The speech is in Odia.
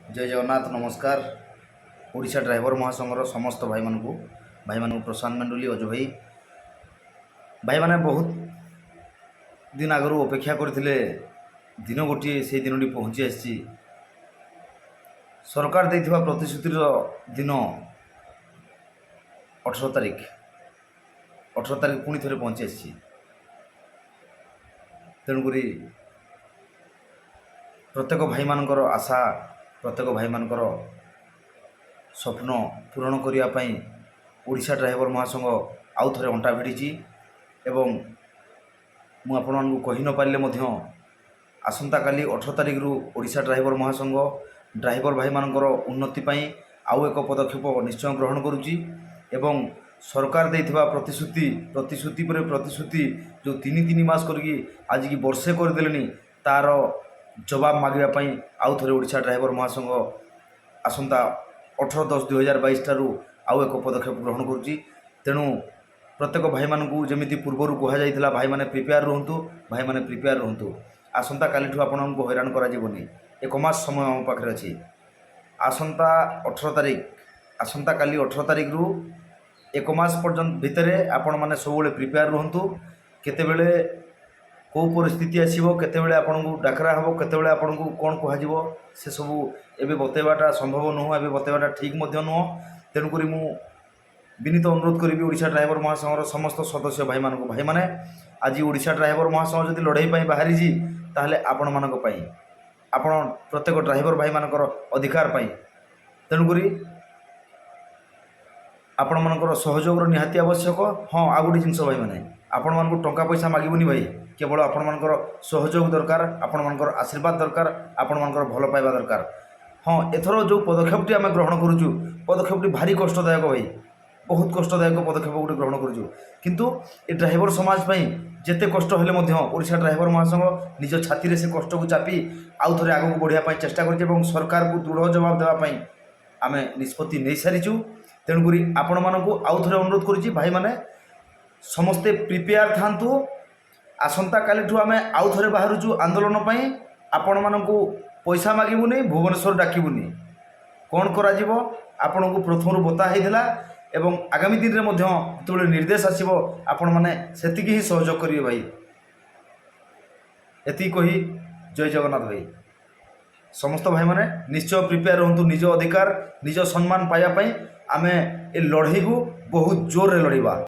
ଜୟ ଜଗନ୍ନାଥ। ନମସ୍କାର ଓଡ଼ିଶା ଡ୍ରାଇଭର ମହାସଂଘର ସମସ୍ତ ଭାଇମାନଙ୍କୁ। ଭାଇମାନଙ୍କୁ ପ୍ରଶାନ୍ତ ମେଣ୍ଡୁଲି, ଅଜୁ ଭାଇ। ଭାଇମାନେ ବହୁତ ଦିନ ଆଗରୁ ଅପେକ୍ଷା କରିଥିଲେ ଦିନ ଗୋଟିଏ, ସେଇ ଦିନଟି ପହଞ୍ଚି ଆସିଛି। ସରକାର ଦେଇଥିବା ପ୍ରତିଶ୍ରୁତିର ଦିନ 18 ତାରିଖ, 18 ତାରିଖ ପୁଣି ଥରେ ପହଞ୍ଚି ଆସିଛି। ତେଣୁକରି ପ୍ରତ୍ୟେକ ଭାଇମାନଙ୍କର ଆଶା, ପ୍ରତ୍ୟେକ ଭାଇମାନଙ୍କର ସ୍ୱପ୍ନ ପୂରଣ କରିବା ପାଇଁ ଓଡ଼ିଶା ଡ୍ରାଇଭର ମହାସଂଘ ଆଉ ଥରେ ଅଣ୍ଟା ଭିଡ଼ିଛି। ଏବଂ ମୁଁ ଆପଣମାନଙ୍କୁ କହି ନପାରିଲେ ମଧ୍ୟ ଆସନ୍ତାକାଲି 18 ତାରିଖରୁ ଓଡ଼ିଶା ଡ୍ରାଇଭର ମହାସଂଘ ଡ୍ରାଇଭର ଭାଇମାନଙ୍କର ଉନ୍ନତି ପାଇଁ ଆଉ ଏକ ପଦକ୍ଷେପ ନିଶ୍ଚୟ ଗ୍ରହଣ କରୁଛି। ଏବଂ ସରକାର ଦେଇଥିବା ପ୍ରତିଶ୍ରୁତି, ପ୍ରତିଶ୍ରୁତି ପରେ ପ୍ରତିଶ୍ରୁତି ଯେଉଁ 3 3 ମାସ କରିକି ଆଜିକି ବର୍ଷେ କରିଦେଲେଣି, ତା'ର ଜବାବ ମାଗିବା ପାଇଁ ଆଉ ଥରେ ଓଡ଼ିଶା ଡ୍ରାଇଭର ମହାସଂଘ ଆସନ୍ତା 18/10/2022 ଠାରୁ ଆଉ ଏକ ପଦକ୍ଷେପ ଗ୍ରହଣ କରୁଛି। ତେଣୁ ପ୍ରତ୍ୟେକ ଭାଇମାନଙ୍କୁ ଯେମିତି ପୂର୍ବରୁ କୁହାଯାଇଥିଲା, ଭାଇମାନେ ପ୍ରିପେୟାର ରୁହନ୍ତୁ, ଭାଇମାନେ ପ୍ରିପେୟାର ରୁହନ୍ତୁ। ଆସନ୍ତାକାଲିଠୁ ଆପଣଙ୍କୁ ହଇରାଣ କରାଯିବନି। ଏକ ମାସ ସମୟ ଆମ ପାଖରେ ଅଛି। ଆସନ୍ତା 18 ତାରିଖ, ଆସନ୍ତାକାଲି 18 ତାରିଖରୁ ଏକ ମାସ ପର୍ଯ୍ୟନ୍ତ ଭିତରେ ଆପଣମାନେ ସବୁବେଳେ ପ୍ରିପେୟାର ରୁହନ୍ତୁ। କେତେବେଳେ କେଉଁ ପରିସ୍ଥିତି ଆସିବ, କେତେବେଳେ ଆପଣଙ୍କୁ ଡାକରା ହେବ, କେତେବେଳେ ଆପଣଙ୍କୁ କ'ଣ କୁହାଯିବ, ସେସବୁ ଏବେ ବତେଇବାଟା ସମ୍ଭବ ନୁହଁ, ଏବେ ବତେଇବାଟା ଠିକ୍ ମଧ୍ୟ ନୁହଁ। ତେଣୁକରି ମୁଁ ବିନୀତ ଅନୁରୋଧ କରିବି ଓଡ଼ିଶା ଡ୍ରାଇଭର ମହାସଂଘର ସମସ୍ତ ସଦସ୍ୟ ଭାଇମାନଙ୍କୁ, ଭାଇମାନେ, ଆଜି ଓଡ଼ିଶା ଡ୍ରାଇଭର ମହାସଂଘ ଯଦି ଲଢ଼େଇ ପାଇଁ ବାହାରିଛି, ତାହେଲେ ଆପଣମାନଙ୍କ ପାଇଁ, ଆପଣ ପ୍ରତ୍ୟେକ ଡ୍ରାଇଭର ଭାଇମାନଙ୍କର ଅଧିକାର ପାଇଁ। ତେଣୁକରି ଆପଣମାନଙ୍କର ସହଯୋଗର ନିହାତି ଆବଶ୍ୟକ। ହଁ, ଆଉ ଗୋଟେ ଜିନିଷ ଭାଇମାନେ, ଆପଣମାନଙ୍କୁ ଟଙ୍କା ପଇସା ମାଗିବୁନି ଭାଇ। କେବଳ ଆପଣମାନଙ୍କର ସହଯୋଗ ଦରକାର, ଆପଣମାନଙ୍କର ଆଶୀର୍ବାଦ ଦରକାର, ଆପଣମାନଙ୍କର ଭଲ ପାଇବା ଦରକାର। ହଁ, ଏଥର ଯେଉଁ ପଦକ୍ଷେପଟି ଆମେ ଗ୍ରହଣ କରୁଛୁ, ପଦକ୍ଷେପଟି ଭାରି କଷ୍ଟଦାୟକ ଭାଇ। ବହୁତ କଷ୍ଟଦାୟକ ପଦକ୍ଷେପ ଗୋଟେ ଗ୍ରହଣ କରୁଛୁ। କିନ୍ତୁ ଏ ଡ୍ରାଇଭର ସମାଜ ପାଇଁ ଯେତେ କଷ୍ଟ ହେଲେ ମଧ୍ୟ ଓଡ଼ିଶା ଡ୍ରାଇଭର ମହାସଂଘ ନିଜ ଛାତିରେ ସେ କଷ୍ଟକୁ ଚାପି ଆଉ ଥରେ ଆଗକୁ ବଢ଼ିବା ପାଇଁ ଚେଷ୍ଟା କରୁଛି ଏବଂ ସରକାରକୁ ଦୃଢ଼ ଜବାବ ଦେବା ପାଇଁ ଆମେ ନିଷ୍ପତ୍ତି ନେଇସାରିଛୁ। ତେଣୁକରି ଆପଣମାନଙ୍କୁ ଆଉ ଥରେ ଅନୁରୋଧ କରୁଛି, ଭାଇମାନେ ସମସ୍ତେ ପ୍ରିପେୟାର ଥାନ୍ତୁ। ଆସନ୍ତାକାଲିଠୁ ଆମେ ଆଉ ଥରେ ବାହାରୁଛୁ ଆନ୍ଦୋଳନ ପାଇଁ। ଆପଣମାନଙ୍କୁ ପଇସା ମାଗିବୁନି, ଭୁବନେଶ୍ୱର ଡାକିବୁନି। କ'ଣ କରାଯିବ ଆପଣଙ୍କୁ ପ୍ରଥମରୁ ବତା ହେଇଥିଲା ଏବଂ ଆଗାମୀ ଦିନରେ ମଧ୍ୟ ଯେତେବେଳେ ନିର୍ଦ୍ଦେଶ ଆସିବ, ଆପଣମାନେ ସେତିକି ହିଁ ସହଯୋଗ କରିବେ ଭାଇ। ଏତିକି କହି ଜୟ ଜଗନ୍ନାଥ ଭାଇ। ସମସ୍ତ ଭାଇମାନେ ନିଶ୍ଚୟ ପ୍ରିପେୟାର ରୁହନ୍ତୁ। ନିଜ ଅଧିକାର, ନିଜ ସମ୍ମାନ ପାଇବା ପାଇଁ ଆମେ ଏ ଲଢ଼େଇକୁ ବହୁତ ଜୋରରେ ଲଢ଼ିବା।